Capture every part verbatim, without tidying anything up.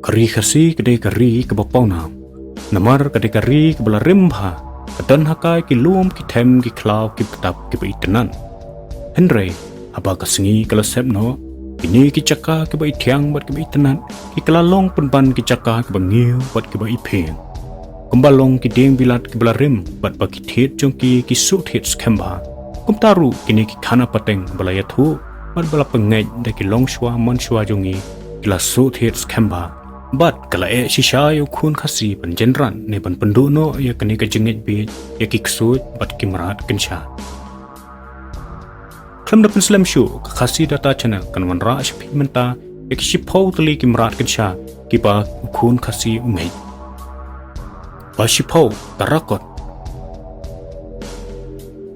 Ka ri Khasi ka dei ka ri kaba pawnam. Namar ka dei ka ri kaba la rim bha, ka don ha ka ki lum ki them ki khlaw ki btap kiba itynnad. Hynrei haba ka sngi ka la sep noh, kine ki jaka kiba ithiang bad kiba itynnad ki la long pynban ki jaka kiba ngiew bad kiba iphieng. Kumba long ki dieng bilat kiba la rim bad ba ki thied jong ki ki suh thied skhem bha, kumta ruh kine ki khana pateng ba la ïathuh bad ba la pynngeit da ki longshuwa manshuwa jong ngi ki la suh thied skhem bha. Bad ka la eh shisha ïa u khun Khasi ban jynrat ne ban pynduh noh ïa kane ka jingngeit bieit ïa ki ksuid bad ki mrad kynsha. Khlem da pynslem shuh, ka Khasi Data Channel kan wanrah sha phi mynta ïa ki shiphew tylli ki mrad kynsha kiba u khun Khasi u ngeit. Ba shiphew, ka rakot.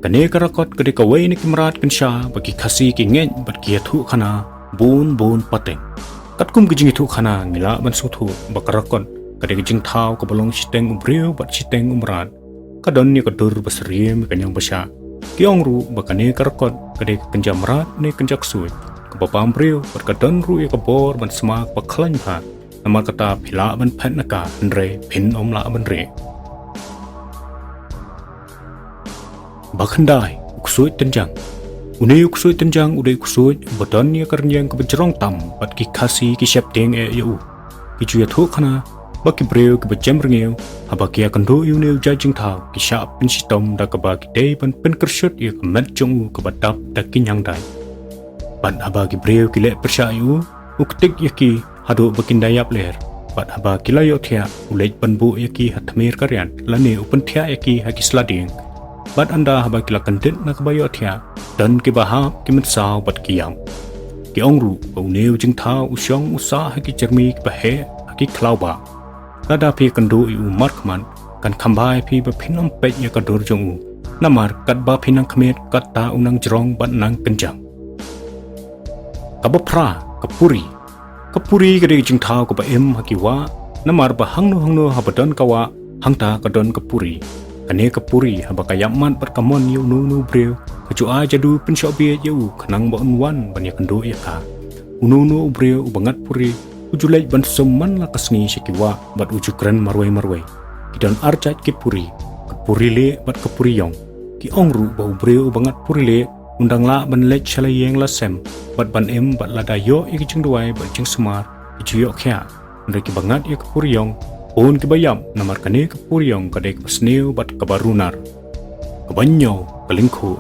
Kane ka rakot ka dei kawei na ki mrad kynsha ba ki Khasi ki ngeit bad ki ïathuh khana bun bun pateng. Katkum ka jingïathuh khana ngi lah ban sngewthuh ba ka rakot ka dei ka jingthaw kaba long shiteng u briew bad shiteng u mrad. Ka don ïa ka dur ba syriem ïa ka ñiang ba shah. Ki ong ruh ba kane ka rakot ka dei ka kynja mrad ne kynja ksuid kaba bam briew bad ka don ruh ïa ka bor ban sma kaba khlaiñ bha. Namar kata phi lah ban phet na ka, hynrei phin ym lah ban rieh. Ba khyndai, u ksuid tynjang. Une u ksuid tynjang u dei u ksuid uba don ïa ka rynïeng kaba jrong tam bad ki Khasi ki sheptieng eh ïa u. Ki ju ïathuh khana ba ki briew kiba jem rngiew, haba ki ïakynduh ïa une u jait jingthaw, ki shah pynshitom da kaba ki dei ban pynkyrshuh ïa ka met jong u kaba dap da ki ñiang dait. Bad haba ki briew ki leh pyrshah ïa u, u ktik ïa ki haduh ba kin da ïap ler. Bad haba ki la ïohthiah, u leit ban buh ïa ki ha tmier ka riat lane u pynthiah ïa ki ha ki sla dieng. Bad ynda haba ki la kyndit na kaba ïohthiah, don kiba hap, ki mynsaw bad ki ïap. Ki ong ruh ba une u jingthaw u shong u sah ha ki jyrmi kiba heh ha ki khlaw bah. Lada phi ïakynduh ïa u markhmat, kan kham bha ïa phi ba phin ym peit ïa ka dur jong u. Namar katba phi nang khmied, katta u nang jrong bad nang kynjang. Kaba phra, ka puri. Ka puri ka dei ka jingthaw kaba im ha ki wah, namar ba hangno hangno haba don ka wah, hangta ka don ka puri. Kane ka puri haba ka ïap mat bad ka mon ïa uno uno u briew, ka ju ai jadu pynshoh bieit ïa u khnang ba un wan ban ïakynduh ïa ka. Uno uno u briew uba ngat puri u ju leit ban sum man la ka sngi sha ki wah bad u ju kren marwei marwei. Ki don ar jait ki puri, ka puri lieh bad ka puri ïong. Ki ong ruh ba u briew uba ngat puri lieh un dang lah ban leit sha la ïing la sem bad ban im bad lada ïoh ïa ki jingduwai bad jingsumar, ki ju ïoh khiah. Hynrei kiba ngat ïa ka puri ïong, bun kiba ïap, namar kane ka puri ïong ka dei kaba sniew bad kaba runar. Kaba hynñiew, ka lyngkhuh.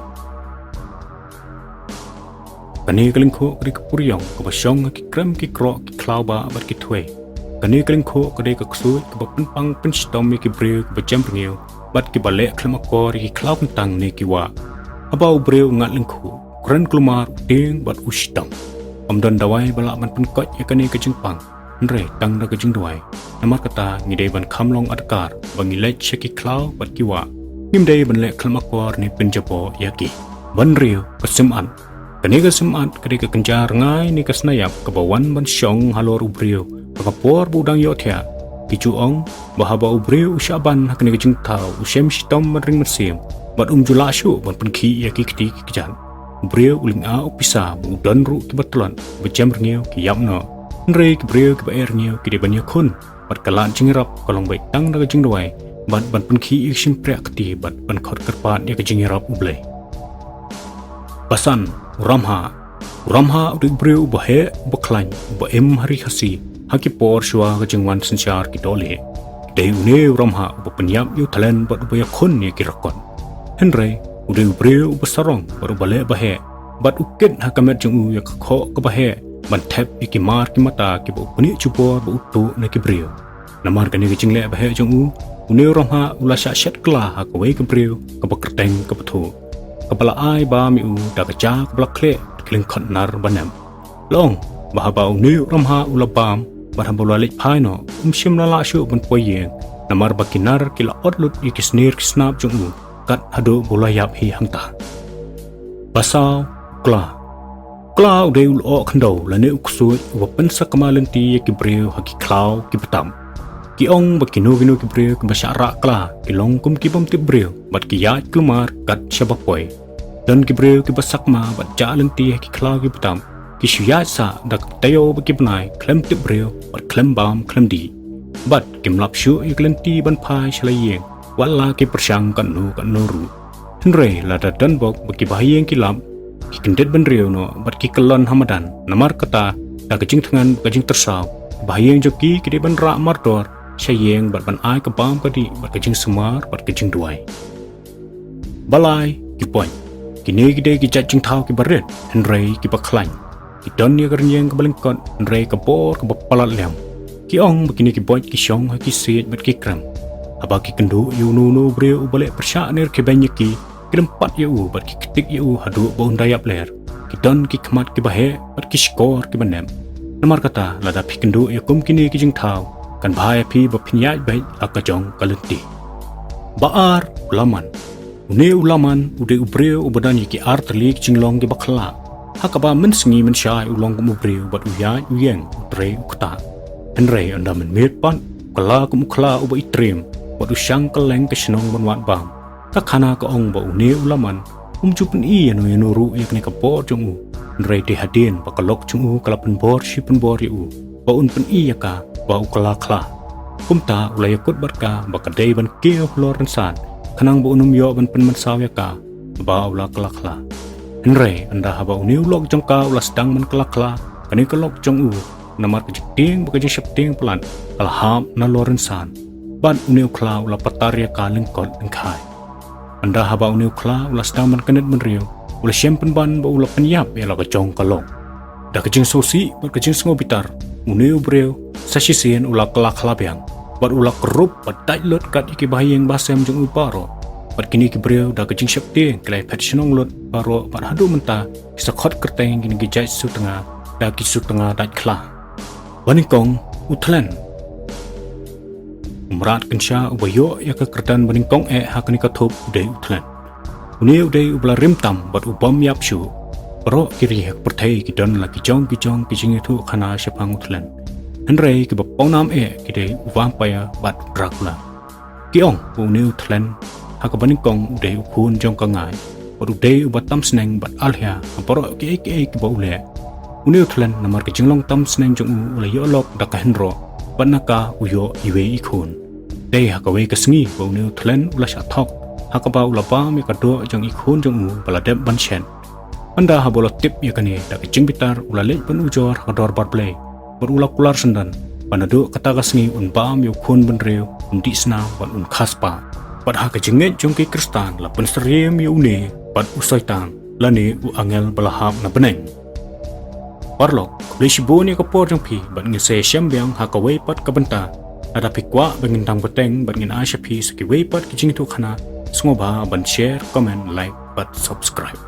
Kane ka lyngkhuh ka dei ka puri ïong kaba shong ha ki krem ki kroh ki khlaw bah bad ki thwei. Kane ka lyngkhuh ka dei ka ksuid kaba pynpang pynshitom ïa ki briew kiba jem rngiew bad kiba leh khlem akor ïa ki khlaw kyntang ne ki wah. Haba u briew u ngat lyngkhuh, u kren kulmar, u tieng bad u shitom. Ym don dawai ba lah ban pynkoit ïa kane ka jingpang, hynrei tang da ka jingduwai. Namar kata ngi dei ban kham long adkar ba ngi leit sha ki khlaw bad ki wah. Ngim dei ban leh khlem akor ne pynjaboh ïa ki. Ba hynriew, ka sim-at. Kane ka sim-at ka dei ka kynja rngai ne ka sniap kaba wan ban shong halor u briew ha ka por ba u dang ïohthiah. Ki ju ong ba haba u briew u shah ban ha kane ka jingthaw, u shem shitom ban ring mynsiem bad um ju lah shuh ban pynkhih ïa ki kti ki kjat. U briew u lyngngoh u pisa, ba u don ruh kiba tlot, ba jem rngiew ki ïap noh. Hynrei ki briew kiba eh rngiew ki dei ban ïakhun bad ka lad jingïarap ka long beit tang da ka jingduwai bad ban pynkhih ïa ki shympriah kti bad ban khot kyrpad ïa ka jingïarap U Blei. Ba san, u ramhah. U ramhah u dei u briew uba heh, uba khlaiñ, uba im ha ri Khasi ha ki por shuwa ka jingwan synshar ki dohlieh. Dei une u ramhah uba pynïap ïa u thailen bad uba ïakhun ïa ki rakot. Hynrei u dei u briew uba sarong bad uba leh ba heh, bad u kit ha ka met jong u ïa ka khoh kaba heh ban thep ïa ki mar ki mata kiba u pynïoh jubor ba u tuh na ki briew. Namar kane ka jingleh ba heh jong u, une u ramhah u la shah shet kylla ha kawei ka briew kaba kyrteng ka Bthuh, kaba la ai bam ïa u da ka ja kaba la khleh, ki lyngkhot nar ba nep. La ong ba haba une u ramhah u la bam bad haba u la leit phai noh, um shym la lah shuh ban poi ïing, namar ba ki nar ki la ot lut ïa ki snier ki snap jong u kat haduh ba u la ïap hi hangta. Ba saw, u kla. U kla u dei u lyoh khyndew lane u ksuid uba pynsakma lynti ïa ki briew ha ki khlaw ki btam. Ki ong ba kino kino ki briew kiba shah rah kla ki long kum ki bym tip briew bad ki ïaid kulmar kat shaba poi. Don ki briew kiba sakma bad jah lynti ha ki khlaw ki btam, ki shu ïaid sah da ki taïew bad ki bnai khlem tip briew bad khlem bam khlem dih. Bad kim lap shuh ïa ki lynti ban phai sha la ïing wat la ki pyrshang katno katno ruh. Hynrei lada don bok ba ki bahaïing ki lap, ki kyndit bynriew noh bad ki kyllon ha madan. Namar kata, da ka jingthngan bad ka jingtyrsaw, ki bahaïing jong ki ki dei ban rah mardor sha ïing bad ban ai ka bam ka dih bad ka jingsumar bad ka jingduwai. Ba lai, ki boit. Kine ki dei ki jait jingthaw kiba rit, hynrei kiba khlaiñ. Ki don ïa ka rynïeng kaba lyngkot, hynrei ka bor kaba palat liam. Ki ong ba kine ki boit ki shong ha ki siej bad ki krem. Haba ki kynduh ïa uno uno u briew uba leh pyrshah ne rkhie beiñ ïa ki, ki lympat ïa u bad ki ktik ïa u haduh ba un da ïap ler. Ki don ki khmat kiba heh bad ki shkor kiba nep. Namar kata, lada phi kynduh ïa kum kine ki jingthaw, kan bha ïa phi ba phin ïaid beit ha ka jong ka lynti. Ba ar, u Laman. Une u Laman u dei u briew uba don ïa ki ar tylli ki jinglong kiba khlah. Ha kaba mynsngi mynshai u long kum u briew bad u ïaid u ïeng, u trei u ktah. Hynrei ynda mynmiet pat, u kylla kum u khla uba itriem bad u shang kylleng ka shnong ban wad bam. Ka khana ka ong ba une u Laman um ju pyni ïano ïano ruh ïa kane ka bor jong u. Hynrei dei hadien ba ka lok jong u ka la pynbor shi pynbor ïa u ba un pyni ïa ka ba u kylla khla. Kumta u la ïakut bad ka ba ka dei ban kiew halor rynsan, khnang ba un ym ïoh ban pynmynsaw ïa ka ba u la kylla khla. Hynrei ynda haba une u lok jong ka u la sdang ban kylla khla, kane ka lok jong u, namar ka jingtieng bad ka jingsheptieng palat, ka la hap nalor rynsan. Bad une u khla u la patar ïa ka lyngkot lyngkhai. Ynda haba une u khla u la sdang ban kynit bynriew, u la shem pynban ba u la pynïap ïa la ka jong ka lok. Da ka jingsngewsih bad ka jingsngewbitar, une u briew sa shisien u la kylla khla biang bad u la krup bad dait lut kat ïa ki bahaïing bahasem jong u baroh. Bad kine ki briew da ka jingsheptieng ki la ïaphet shnong lut baroh bad haduh mynta ki sa khot kyrteng kine ki jait sutnga da ki sutnga dait khla. Ba nyngkong, u Thlen. U mrad kynsha uba ïoh ïa ka kyrdan ba nyngkong eh ha kane ka thup u dei u Thlen. Une u dei uba la rim tam bad u bym ïap shuh. Baroh ki ri ha ka pyrthei ki don la ki jong ki jong ki jingïathuhkhana shaphang u Thlen. Hynrei kiba pawnam eh ki dei u vampire bad u Dracula. Ki ong ba une u Thlen ha kaba nyngkong u dei u khun jong ka Ngai bad u dei uba tam sneng bad alhia ha baroh kiei kiei kiba u leh. Une u Thlen namar ka jinglong tam sneng jong u u la ïoh lok da ka hynroh bad na ka u ïoh iwei i khun. Dei ha kawei ka sngi ba une u Thlen u la shah thok ha kaba u la bam ïa ka doh jong i khun jong u ba la dep ban shet. Ynda haba u la tip ïa kane da ka jingbitar u la leit ban ujor ha ka dorbar Blei bad u la kular syndon ba naduh kata ka sngi un bam ïa u khun bynriew, un dih snam bad un kha spah. Bad ha ka jingngeit jong ki Khristan la pynsyriem ïa une bad u Soitan lane u angel ba la hap na bneng. Paralok, khublei shibun ïa ka por jong phi bad ngin sa ïashem biang ha kawei pat ka bynta. Lada phi kwah ba ngin dang bteng bad ngin ai sha phi sa kiwei pat ki jingïathuhkhana, sngewbha ban share, comment, like bad subscribe.